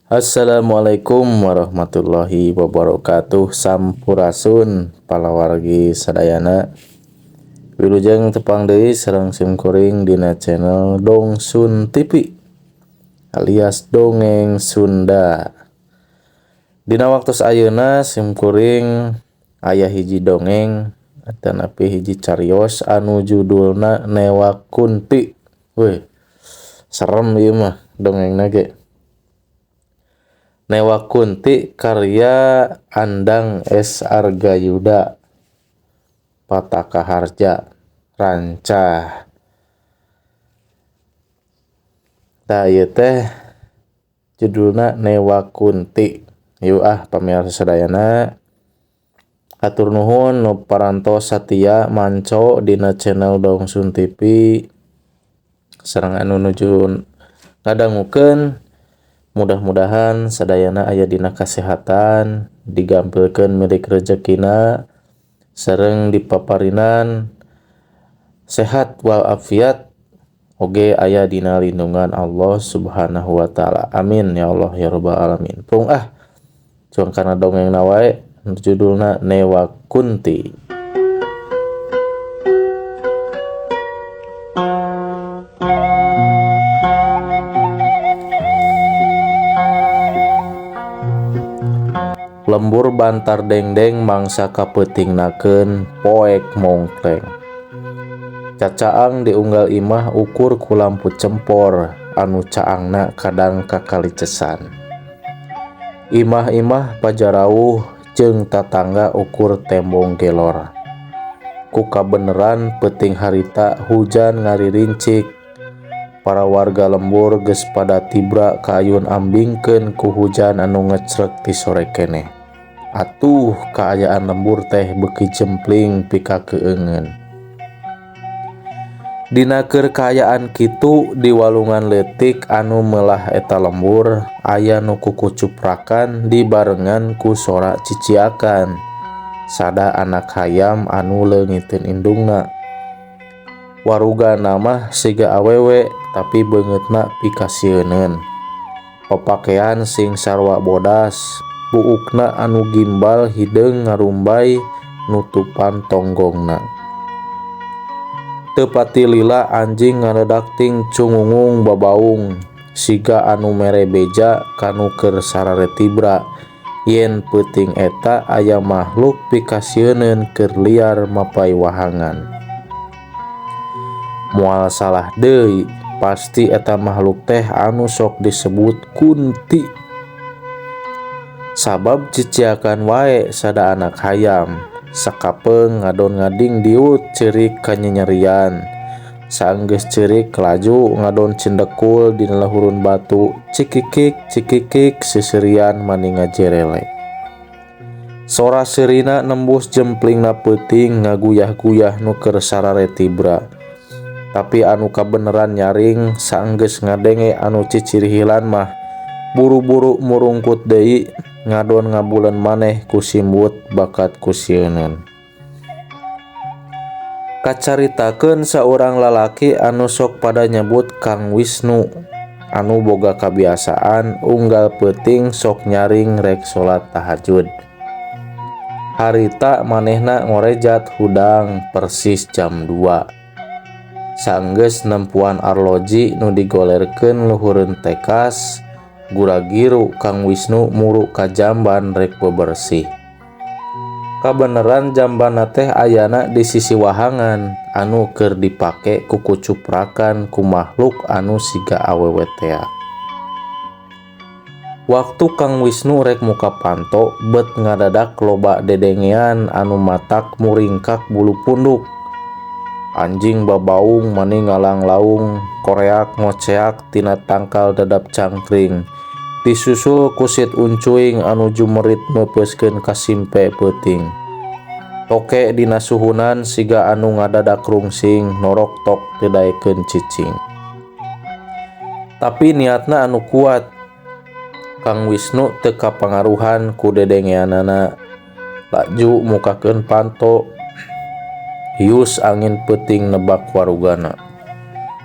Assalamualaikum warahmatullahi wabarakatuh. Sampurasun palawargi sadayana. Wilujeng tepang deui sareng sim kuring dina channel Dongsun TV alias Dongeng Sunda. Dina waktos ayeuna sim kuring aya hiji dongeng atanapi hiji carios anu judulna Newak Kunti. Weh, serem ieu mah dongengna ge. Newak Kunti karya Andang S. Argayuda Patakaharja Rancah. Tah ieu teh judulna Newak Kunti. Yuk ah pamirsa sadayana, hatur nuhun nu parantos satia manco dina channel Dongsun TV sareng anu nuju ngadangukeun. Mudah-mudahan sadayana aya dina kasehatan, digampilkeun milik rezekina, sareng dipaparinan sehat walafiat, oge aya dina lindungan Allah Subhanahu wa taala. Amin ya Allah ya rabbal alamin. Pung ah, cuang kana dongengna wae, judulna Newak Kunti. Lembur bantar dengdeng mangsa kapeutingnakeun poek mongkleng. Cacaang diunggal imah ukur ku lampu cempor anu caangna kadang kakalicesan. Imah-imah pajarauh jeung tatangga ukur tembong gelor. Ku kabeneran peuting harita hujan ngaririncik. Para warga lembur geus pada tibra kaayun ambingkeun ku hujan anu ngecrek ti sore keneh. Atuh kaayaan lembur teh beuki jempling pikakeungeun. Dina keur kaayaan kitu di walungan leutik anu meulah eta lembur aya nu kukucuprakan dibarengan ku sora ciciakan sada anak hayam anu leungiteun indungna. Warugana mah siga awewe tapi beungeutna pikasieuneun. Papakean sing sarua bodas, buukna anu gimbal hideung ngarumbay nutupan tonggongna. Teu pati lila anjing ngaredakting cungungung babaung siga anu mere beja kanu keur sararetibra yen peuting eta aya makhluk pikasieuneun keur liar mapay wahangan. Moal salah deui, pasti eta makhluk teh anu sok disebut kunti. Sabab ciciakan wae sada anak hayam, sakapeung ngadon ngading diut ceurik kanyenyerian. Saenggeus ceurik laju ngadon cindekul dina luhureun batu, cikikik cikikik seuseurian mani ngajerele. Sora seurina nembus jemplingna peuting ngaguyah-guyah nu keur sararetibra. Tapi anu kabeneran nyaring saenggeus ngadenge anu cicirihilan mah buru-buru murungkut deui ngadon ngabuleun maneh ku simbut bakat ku sieuneun. Kacaritakeun saurang lalaki anu sok pada nyebut Kang Wisnu anu boga kabiasaan unggal peuting sok nyaring rek salat tahajud. Harita manehna ngorejat hudang persis jam 2. Saenggeus nempuan arloji nu digolerkeun luhureun tekas, guragiru Kang Wisnu muru ka jamban rek bebersih. Kabeneran jambanna teh ayana di sisi wahangan anu keur dipake ku kucuprakan ku makhluk anu siga awewe tea. Waktu Kang Wisnu rek muka panto bet ngadadak loba dedengean anu matak muringkak bulu punduk. Anjing babaung mani ngalanglaung, koreak ngoceak tina tangkal dadap cangkring. Disusul kusit uncuing anu jumerit meupeuskeun kasimpe peuting. Toke dina suhunan siga anu ngadadak rungsing, norok tok teu daekeun cicing. Tapi niatna anu kuat. Kang Wisnu teu kapangaruhan ku dedengeanana. Laju mukakeun panto. Hius angin peuting nebak warugana.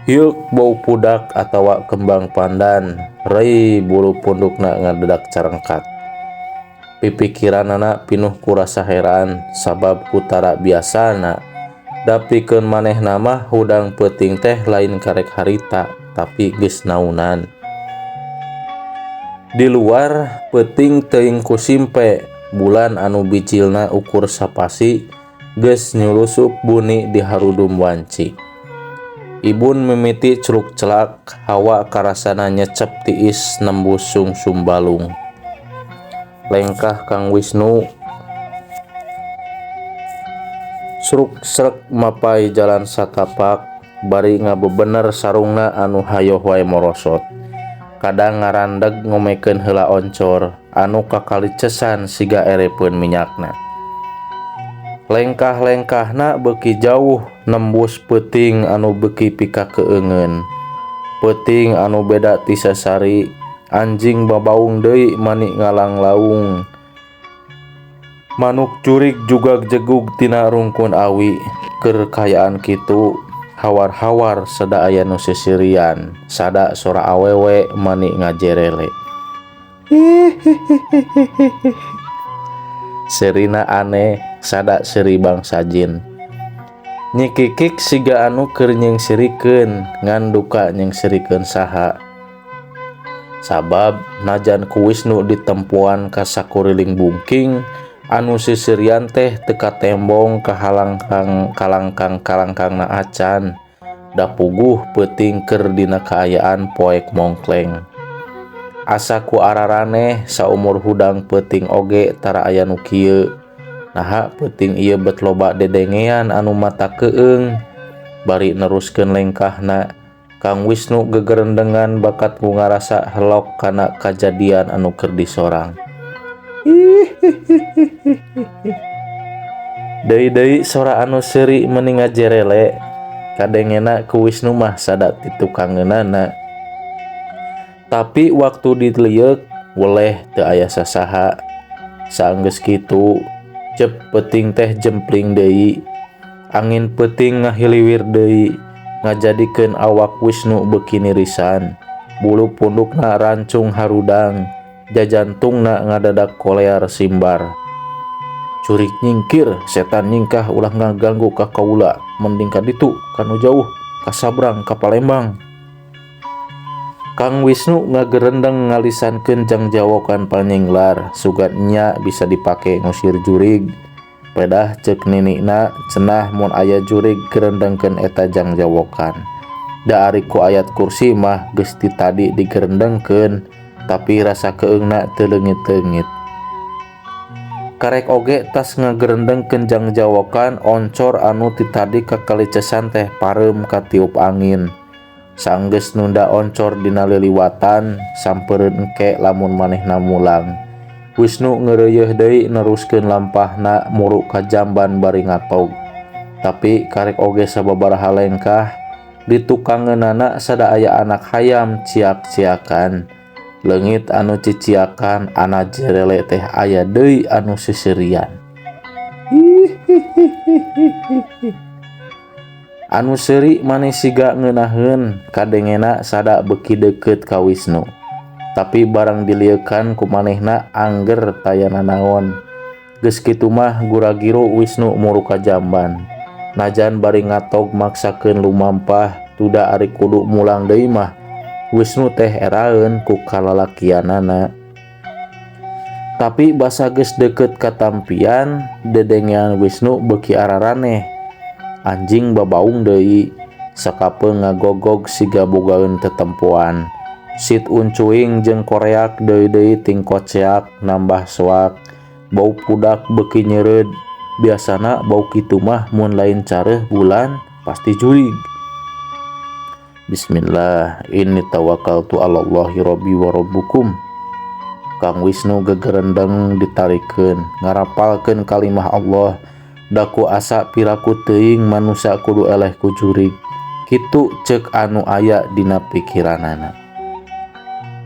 Hiuk bau pudak atawa kembang pandan, rei bulu pundukna ngadedak carengkat. Pipikiranana pinuh ku rasa heran sabab ku tara biasana da pikeun manehna mah hudang peuting teh lain karek harita tapi geus naunan. Di luar peuting teuing ku simpe, bulan anu bijilna ukur sapasi geus nyulusup buni di harudum wanci. Ibun mimiti celuk celak, hawa karasana nyecep tiis nembus sungsum balung. Lengkah Kang Wisnu sruk-srek mapai jalan satapak bari ngabebener sarungna anu hayoh wae morosot. Kadang ngarandeg ngomekeun heula oncor anu kakalicesan siga erepeun minyakna. Lengkah-lengkahna beuki jauh nembus peuting anu beuki pikakeungeun. Peuting anu beda ti sasari, anjing babaung deui mani ngalanglaung. Manuk jurig jugag-jegug tina rungkun awi. Keur kaayaan kitu, hawar-hawar sada aya nu sisirian, sada sora awewe mani ngajerele. Serina aneh sada seuri bangsa jin. Nyikikik siga anu keur nyengsirikeun ngan duka nyengsirikeun saha. Sabab najan ku Wisnu ditempuan ka sakuriling bungking anu sisirian teh teu katembong kahalangkang kalangkang kalangkangna acan da puguh peuting keur dina kaayaan poek mongkleng. Asa ku araraneh saumur hudang peuting oge tara aya nu kieu. Naha peuting ieu bet loba dedengean anu mata keung. Bari neruskeun lengkahna, Kang Wisnu gegerendengan bakat ku ngarasa helok kana kajadian anu keur disorang. Deui-deui sora anu seuri meuni ngajerele, kadengena ku Wisnu mah sada ti tukangeunana. Tapi waktu dilieuk weleh teu aya sasaha. Saenggeus kitu, cep peuting teh jempling deui. Angin peuting ngahiliwir deui, ngajadikeun awak Wisnu beuki nirisan. Bulu pundukna rancung harudang, jajantungna ngadadak kolear simbar. Curik nyingkir, setan nyingkah ulah ngaganggu ka kaula, mending ka ditu, ka nu jauh, ka sabrang, ka Palembang. Kang Wisnu ngagerendeng ngalisankeun jangjawokan panyinglar, sugan nya bisa dipake ngusir jurig. Pedah ceuk ninikna cenah mun aya jurig gerendengkeun eta jangjawokan. Da ari ku ayat kursi mah geus ti tadi digerendengkeun, tapi rasa keungna teu leungit-leungit. Karek oge tas ngagerendengkeun jangjawokan oncor anu ti tadi kakalicesan teh pareum katiup angin. Sanggeus nunda oncor dina liliwatan sampereun engke lamun manehna mulang. Wisnu ngeureuyeuh deui neruskeun lampahna muru ka jamban bari ngatog. Tapi karek oge sababaraha lengkah di tukangeunana sada aya anak hayam ciak-ciakan. Leungit anu ciciakan ana jerele teh aya deui anu sisirian. Anu seuri maneh siga ngeunaheun kadengena sada beuki deukeut ka Wisnu. Tapi barang dilieukan ku manehna angger taya nanaon. Geus kitu mah gura-giru Wisnu muru ka jamban. Najan bari ngatog maksakeun lumampah tuda ari kudu mulang deui mah Wisnu teh eraeun ku kalalakianana. Tapi basa geus deukeut ka tampian dedengean Wisnu beuki araraneh. Anjing babaung deui, sakapeung ngagogog siga bogaeun tetempoan. Sit uncuing jeung koreak deui-deui tingkoceak nambah soak. Bau pudak beuki nyeureud. Biasana bau kitu mah mun lain careuh bulan pasti jurig. Bismillah, inni tawakkaltu 'alallahi rabbi wa rabbukum. Kang Wisnu gegerendeng ditarikeun, ngarapalkeun kalimah Allah. Daku asa piraku teuing manusa kudu eleh ku jurig. Kitu ceuk anu aya dina pikiranana.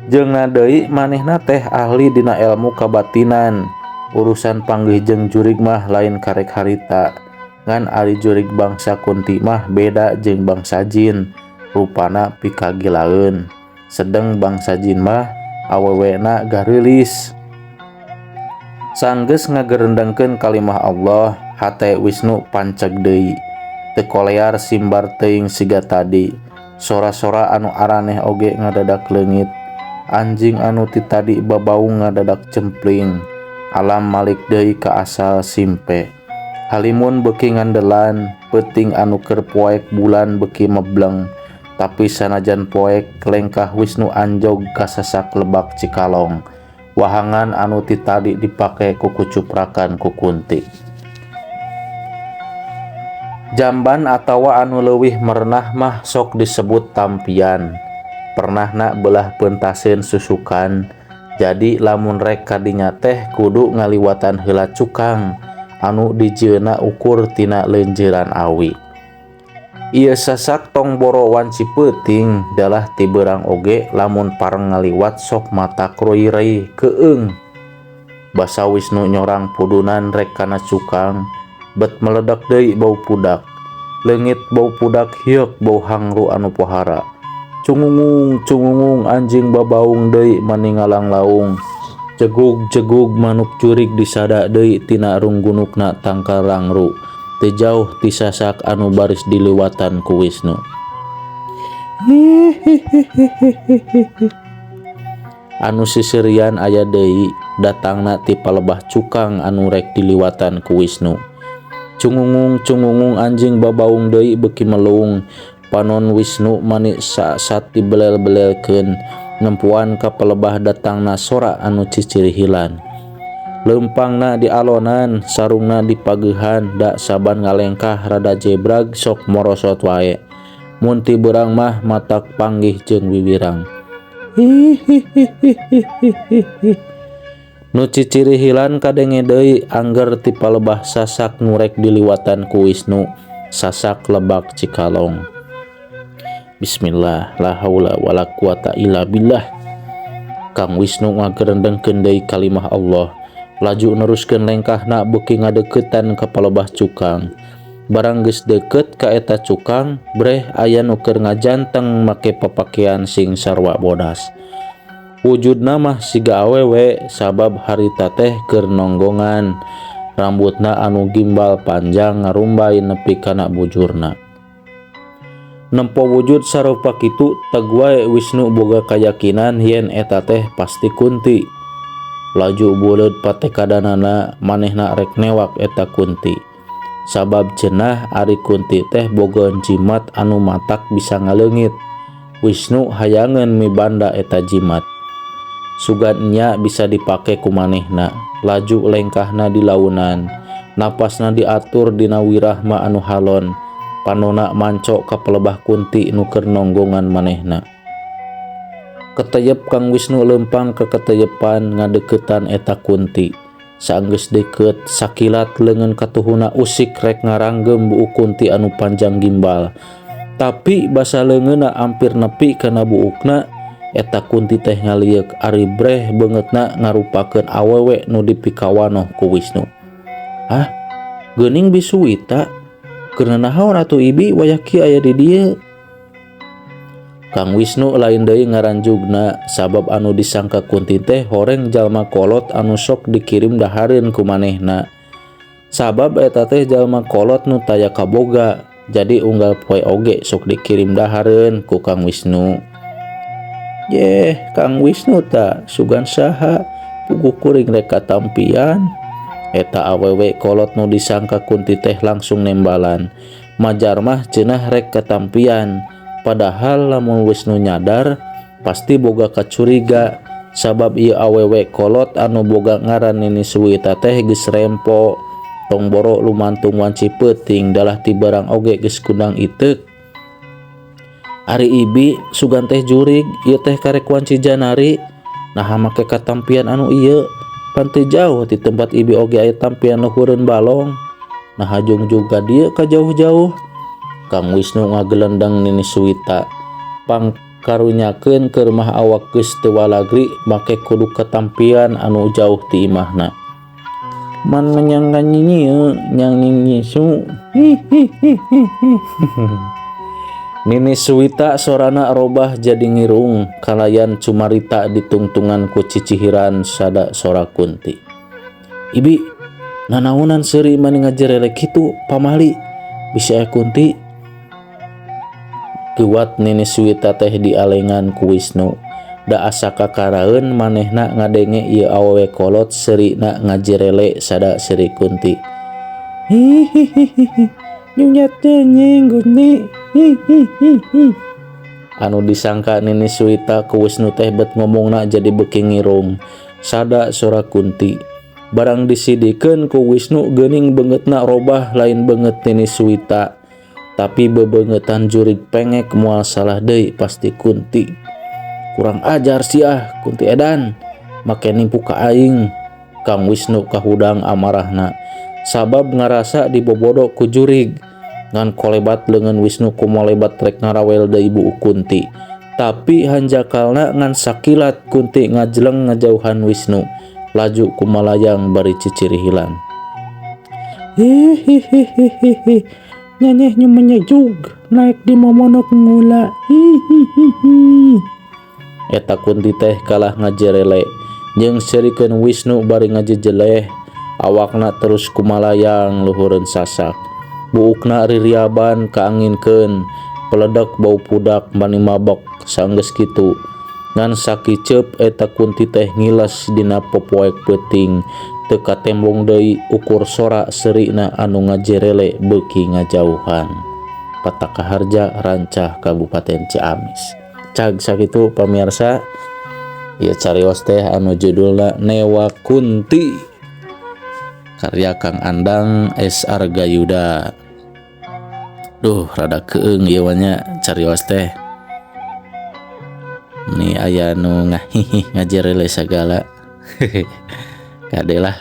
Jeung deui manehna teh ahli dina ilmu kabatinan. Urusan panggih jeung jurig mah lain karek harita. Ngan ari jurig bangsa kunti mah beda jeung bangsa jin. Rupana pikagilaeun. Sedeng bangsa jin mah awewena gareulis. Sanggeus ngagerendengkeun kalimah Allah, hate Wisnu panceg deui. Teu kolear simbar teuing siga tadi. Sora-sora anu araneh oge ngadadak leungit. Anjing anu ti tadi babaung ngadadak cempling. Alam malik deui ka asal simpe. Halimun beuki ngandelan, peuting anu keur poek bulan beuki mebleng. Tapi sanajan poek, lengkah Wisnu anjog ka sasak Lebak Cikalong. Wahangan anu ti tadi dipake ku kucuprakan ku Kunti. Jamban atawa anu leuwih merenah mah sok disebut tampian. Pernahna beulah peuntaseun susukan. Jadi lamun rek ka dinya teh kudu ngaliwatan heula cukang anu dijieunna ukur tina leunjeuran awi. Ieu sasak tong boro wanci peuting dalah ti beurang oge lamun pareng ngaliwat sok matak roy-rey keung. Basa Wisnu nyorang pudunan rek kana cukang, bet meledak deui bau pudak. Leungit bau pudak hieuk bau hangru anu pohara. Cungungung cungungung anjing babaung deui mani ngalanglaung. Jegug-jegug manuk jurig disada deui tina runggunukna tangkal rangru. Teu jauh ti sasak anu baris diliwatan ku Wisnu. Anu siserian aya deui datangna ti palebah cukang anu rek diliwatan ku Wisnu. Cungungung cungungung anjing babaung deui beuki melung. Panon Wisnu mani sasat dibelel-belelkeun nempuan ka palebah datangna sora anu cicirihilan. Leumpangna dialonan, sarungna dipageuhan, da saban ngalengkah rada jebrag sok morosot wae. Mun ti beurang mah matak panggih jeung wiwirang. Hihihihihihihi. Nu cicirihilan kadenge deui angger ti palebah sasak nu rek diliwatan ku Wisnu, sasak Lebak Cikalong. Bismillah, la haula wala quwata illa billah. Kang Wisnu ngagerendengkeun deui kalimah Allah. Laju neruskeun lengkahna beuki ngadeuketan ka palebah cukang. Barang geus deukeut ka eta cukang, breh aya nu keur ngajanteng make papakean sing sarua bodas. Wujudna mah siga awewe sabab harita teh keur nonggongan. Rambutna anu gimbal panjang ngarumbay nepi kana bujurna. Nempo wujud sarupa kitu teg wae Wisnu boga kayakinan yen eta teh pasti Kunti. Laju buleud patekadanana manehna rek newak eta Kunti. Sabab cenah ari Kunti teh boga jimat anu matak bisa ngaleungit. Wisnu hayangeun mibanda eta jimat. Sugan nya bisa dipake ku manehna. Laju lengkahna di launan. Napasna diatur dina wirahma anu halon. Panona manco ka pelebah Kunti nu keur nonggongan manehna. Keteyep Kang Wisnu leumpang ka keteyepan ngadeuketan eta Kunti. Saenggeus deukeut sakilat leungeun katuhuna usik rek ngaranggem buuk Kunti anu panjang gimbal. Tapi basa leungeunna ampir nepi kana buukna, eta Kunti teh ngalieuk ari breh beungeutna ngarupakeun awewe nu dipikawanoh ku Wisnu. Hah? Geuning bisuwita? Keur nanaon atuh ibi wayah kieu aya di dieu? Kang Wisnu lain deui ngaranjugna sabab anu disangka Kunti teh horeng jalma kolot anu sok dikirim dahareun ku manehna. Sabab eta teh jalma kolot nu taya kaboga, jadi unggal poe oge sok dikirim dahareun ku Kang Wisnu. Yeh, Kang Wisnu ta sugan saha puguh kuring rek katampian. Eta awewe kolot nu disangka Kunti teh langsung nembalan. Majar mah cenah rek katampian. Padahal lamun Wisnu nyadar pasti boga kacuriga sabab ieu awewe kolot anu boga ngaran Nini Suwita teh geus rempo. Tong boro lumantung wanci peuting dalah ti barang oge geus kundang iteuk. Ari ibi sugan teh jurig ieu teh karek wanci janari. Naha make katampian anu ieu? Pan teu jauh ti tempat ibi oge aya tampian luhureun balong. Naha jungjung ka dieu ka jauh-jauh. Kang Wisnu ngagelendeng Nini Suwita. Pangkarunyakeun keur mah awak geus teu walagri make kudu katampian anu jauh ti imahna. Man ngenyang kanyinyieu nyang nyisu. Nini Suwita sorana robah jadi ngirung kalayan cumarita ditungtungan ku cicihiran sada sora Kunti. Ibi, nanaonan seuri mani ngajerelek kitu pamali bisi aya Kunti. Geuwat Nini Suwita teh dialengan ku Wisnu. Da asa kakaraeun manehna ngadenge ieu awewe kolot seurina ngajerele sada seuri Kunti. Hihihihi. Nyunyat nyeng Kunti. Hihihihi. Anu disangka Nini Suwita ku Wisnu teh bet ngomongna jadi beuki ngirung sada sora Kunti. Barang disidikeun ku Wisnu geuning beungeutna robah lain beungeut Nini Suwita tapi bebeungeutan jurig pengek moal salah deui pasti Kunti. Kurang ajar siah Kunti edan make nimpu ka aing. Kang Wisnu kahudang amarahna sabab ngarasa dibobodo ku jurig. Ngan kolebat leungeun Wisnu kumolebat rek ngarawel deui buuk Kunti. Tapi hanjakalna ngan sakilat Kunti ngajleng ngajauhan Wisnu laju kumalayang bari cicirihilan. Hihihihihi nyenyeh nyumenyejug naik di momonok ngula. Hihihihi. Eta Kunti teh kalah ngajerele jeung seurikeun Wisnu bari ngajejeleh awakna terus kumalayang luhureun sasak. Buukna ririaban kaanginkeun peledek bau pudak mani mabok sanggeus kitu. Ngan sakiceup eta Kunti teh ngiles dina popoek peuting teu katembong deui ukur sora seurina anu ngajerele beuki ngajauhan. Patakaharja Rancah Kabupaten Ciamis. Cag sakitu pamirsa ieu carios teh anu judulna Newa Kunti karya Kang Andang S. Argayuda. Duh rada keung ieu mah nya carios teh. Ni aya nu ngahihih ngajerele sagala. Kade lah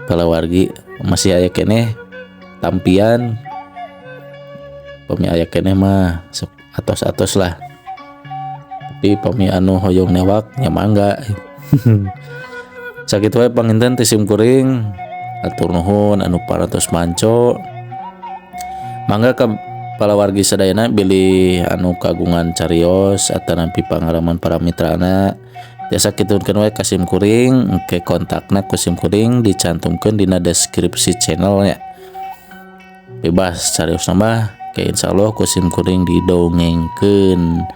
palawargi masih aya keneh tampian. Pami aya keneh mah sok atos-atos lah. Tapi pami anu hoyong newak nya mangga. Sakitu wae panginten ti sim kuring. Atur nuhun anu parantos manco. Mangga ka palawargi sadayana bilih anu kagungan carios atanapi pangalaman para mitrana tiasa kitunkeun wae ka sim kuring engke kontakna ku sim kuring dicantumkeun dina deskripsi channelnya. Bebas carios mah ke insyaallah ku sim kuring didongengkeun.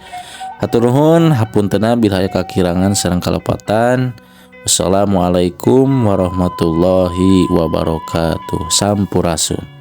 Hatur nuhun hapuntena bila aya kakirangan sareng kalepatan. Wassalamualaikum warahmatullahi wabarakatuh. Sampurasun.